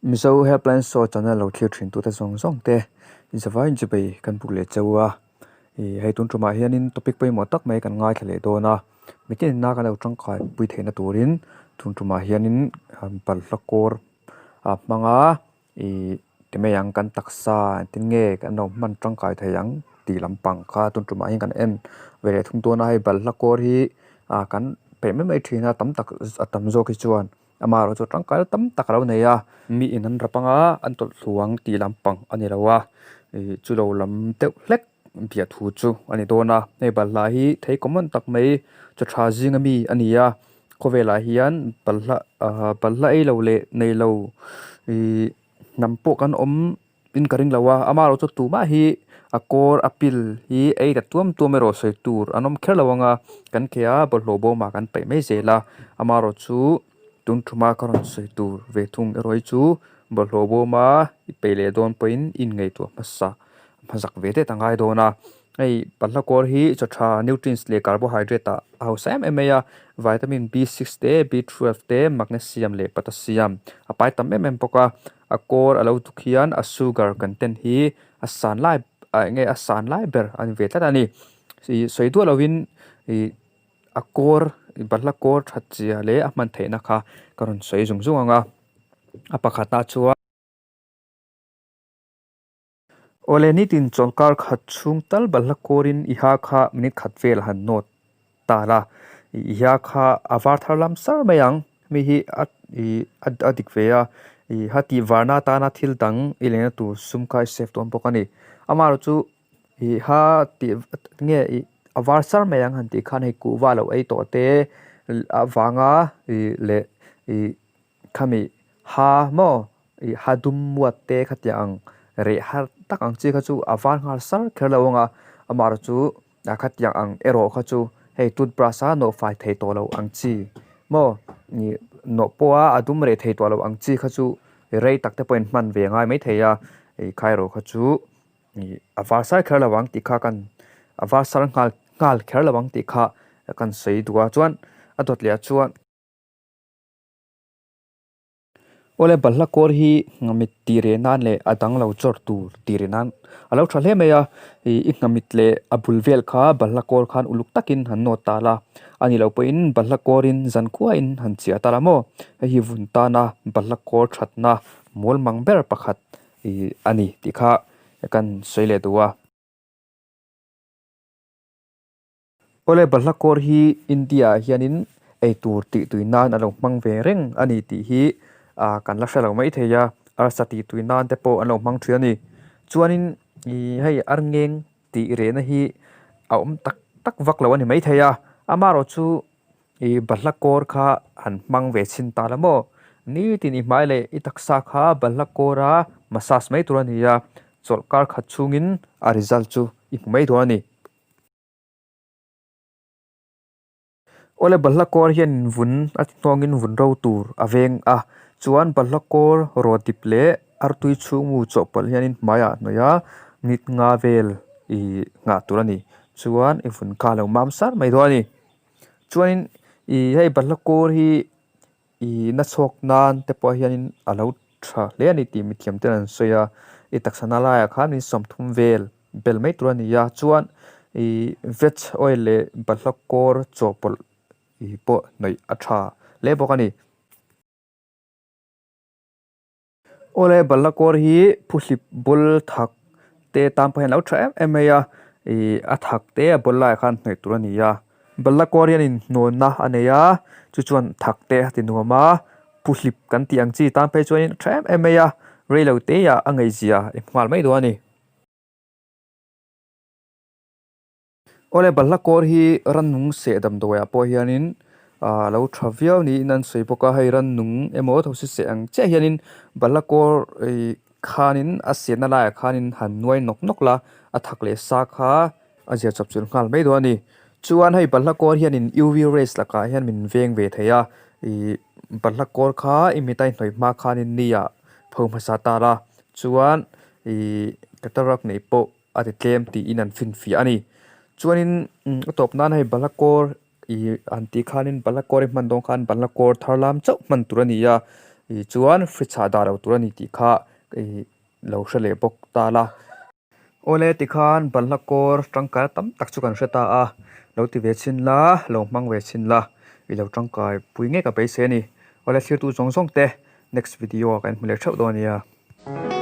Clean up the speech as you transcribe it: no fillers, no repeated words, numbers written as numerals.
Mizo Helpline Show channel lo thlir thin tute zawng zawng te zavai chubei kan buk leh cheu a, ih hei tun tumah hianin topic pawimawh tak mai kan ngaithla leh dawn a, mitin inna kan lo tangkai pui theihna turin tun tumah hianin balhla kawr a hmang a. Ih ti mai ang kan taksa engtin nge kan lo hman tangkai thei ang tih lampang kha tun tumah hian kan en ve leh thung dawn a hei balhla kawr hi ah kan peih mai mai thin a tam tak a tam zawk hi chuan amaherawhchu chu tangkai tam tak a lo nei a mi in an rap anga an tawlh thlu ang tih lampang a ni lo a ih chu lo lam deuh hlek biah thu chu a ni dawn a hei balhla hi thei common tak mai chaw tha zinga mi a ni a. Khawvelah hian balhla ahh balhla ei lo leh nei lo ihh hnam pawh kan awm in ka ring lo a amaherawh chu tumah hi a kawr a pil hi ei ta tuam tuam erawh sawi tur an awm kher lo ang a kan ke a bawlhhlawh bawmah kan paih mai zel a amaherawh chu tun thuma ka rawn sawi tur ve thung erawh hi chu bawlhhlawh bawma i peih leh dawn pawhin i inngaihtuah hmasa hmazak ve det a ngai dawn a. Hei balhla kawr hi chaw tha nutrients leh carbohydrate ah a hausa em em mai a, vitamin B six te B twelve te magnesium leh potassium a pai tam em em bawk a, a kawr a lo duk hian a sugar content hi a san lai ah eng nge a san lai ber a ni ve tlat a ni ih sawi duah lovin ih a kawr balhla kawr that zia leh a hman theihna kha ka rawn sawi zung zung ang a, a pakhatah chuan. Awle nitin chawlhkar khat chhung tal balhla kawrin i ha kha minute khat vel han nawt ta la, i ha kha a var thar lam sar mai ang, mi hi a ih a dik ve a, ih ha tih varna atana thil dang i lehna tur sum kha i save dawn bawk a ni. Amaherawh chu ih ha tih nge ih a var sar mai ang han tih khan hei kuhva lo ei tawh te avanga ih leh ih Khami ha maw ih ha dum muat te khatiang ang reh har tak ang chi kha chu a var nghal sar kher lo ang a, amaherawh chu a khatiang ang erawh kha chu hei toothbrush a nawh fai thei tawh lo ang chi maw ih nawh pawha a dum reh thei tawh lo ang chi kha chu rei tak te pawhin hman ve a ngai maithei a, ih kha erawh kha chu ih a var sar kher lo ang tih kha kan a var sar nghal nghal kher lo ang tih kha kan sawi duh a chuan a dawt leh ah chuan. Awle balhla kawr hi nghamit tih reh nan leh a dang lo chawr tur tih reh nan a lo tha hle mai a, ih i nghamit leh a bul vel kha balhla kawr khan uluk takin han nawt ta la, a nih loh pawhin balhla kawrin zan khuain han chiah ta la maw, hei hi vun tana balhla kawr thatna mawl mang ber pakhat ih a ni tih kha kan sawi leh duh a. Awle balhla kawr hi India ah hianin eitur tih tui nan a lo hmang ve reng a ni tih hi ah kan la hre lo mai thei a, arsa tih tui nan te pawh an lo hmang thin a ni. Chuanin ih hei arngeng tih rehna hi a awm tak tak vak lo a ni maithei a, amaherawh chu ih balhla kawr kha han hmang ve chhin ta la maw? Nitin i hmai leh i taksa kha balhla kawra massage mai tur a ni a, chawlh kar khat chhungin a result chu i hmu mai dawn a ni. Awle balhla kawr hian vun a ti hnawngin vun ro tur a veng a, chuan balhla kawr rawt dip leh artui chhungmu chawhpawlh hianin hmaiah hnawih a nit nga vel ih nghah tur a ni, chuan i vun kha a lo mam sar mai dawn a ni. Chuanin ih hei balhla kawr hi Ih na chhuak nan te pawh hianin a lo tha hle a ni tih mithiam ten an sawi a, i taksa na laiah khan min sawmthum vel bel mai tur a ni a, chuan ih veg oil leh balhla kawr chawhpawlh ih pawh hnawih a tha hle bawk a ni. Awle balhla kawr hi phuhlip bawl thak te tan pawh hian a lo tha em em mai a, ih a thak te a bawl laiah khan hnawih tur a ni a, balhla kawr hian inhnuanna a nei a, chu chuan thak te a ti nuam a, phuhlip kan tih ang chi tan phei chuanin a tha em em mai a, reilo te ah a ngaihzia i hmu nghal mai dawn a ni. Awle balhla kawr hi rannung seh damdawiah pawh hianin ah lo tha viau niin an sawi bawk a, hei rannung emaw thosi seh ang chiah hianin balhla kawr ih khanin a sehna laiah khanin han nuai nawk nawk la, a thak leh sa kha a zia chawp chilh nghal mai dawn a ni. Chuan hei balhla kawr hianin UV rays lakah hian min veng ve thei a, ih balhla kawr kha i mit a inhnawih hma khanin ni ah pho hmasa ta la, chuan ih cataract neih pawh a ti tlem tiin an finfiah a ni. Chuanin a tawp nan hei balhla kawr ih han tih khanin balhla kawr i hman dawn khan balhla kawr thar lam chauh hman tur a ni a. Ih chuan fridge ah dah loh tur a ni tih kha ih lo hre leh bawk ta la. Awle tikhan balhla kawr tangkai tam tak chu kan hre ta a, lo ti ve chhin la, lo hmang ve chhin la, i lo tangkai pui ngei ka beisei a ni. Awle thlir tu zawng zawng te next video ah kan hmu leh theuh dawn a nia.